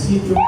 sitio.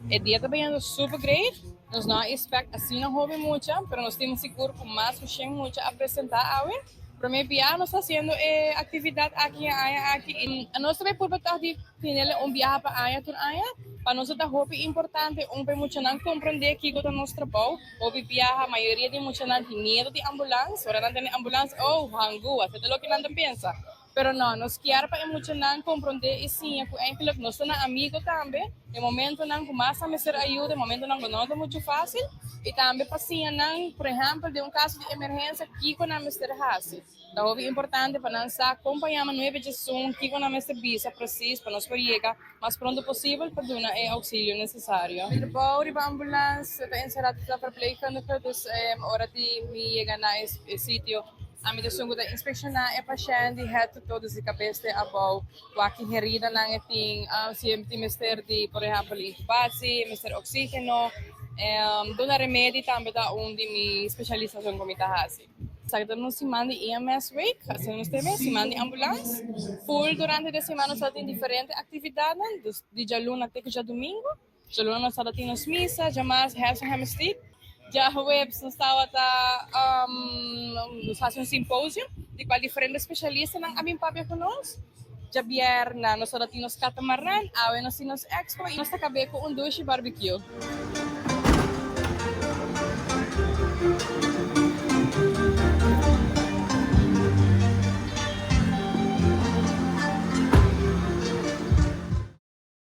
E dia ta bayendo super great. Nos no a expect asina hopi mucha, pero nos tin sigur cu mas cu shen mucha a presenta awe. Prome bia nos ta haciendo e actividad aki e aña aki y nos ta bay purba tog di tinele un biaha pa aña tur aña. Pa nos ta hopi importante un pa e muchanan comprende kico ta nos trabou. Hopi biaha mayoria di muchanan tin miedo di ambulans. Ora nan tene ambulans, oh, hangua, esei ta loke nan ta pensa. Pero no, nos kier pa e muchanan komprondé i siña ku enkele nos ta nan amigo tambe den momentonan ku mas nan mester ayuda, den momentonan ku no ta muchu fásil, i tambe pa siña nan, por ehèmpel, den un kaso di emergensia kiko nan mester hasi. Ta hopi importante pa nan sa kon pa yama nuebe djesun, kiko nan mester bisa presis pa nos por yega mas pronto posibel pa duna e ousilio nesesario. Mi trabou riba ambulans ta enserá ta verpleegkundige, dus ora di mi yega na e sitio Ami ta esun ku ta inspekshoná e pashènt di head to toe, desde kabes te abou, wak ki heridanan e tin, si e tin mester di por ehèmpel intubatie, e mester oksígeno, duna remedi tambe ta un di mi spesialisashon ku mi ta hasi. Esaki ta nos siman di EMS week, asina nos ta yama, siman di ambulans. Ful durante di e siman nos ta tin diferente aktividatnan, dus di djaluna te ku djadumingu. Djaluna nos tabata tin nos misa, djamas Hersenhemmerstiep. Djahuebs nos tabata nos hasi un simposium di cual diferente specialistanan a bin papia cu nos. Djabierna nos tabata tin nos catamaran, awe nos tin nos expo y nos ta cabe cu un dushi barbecue.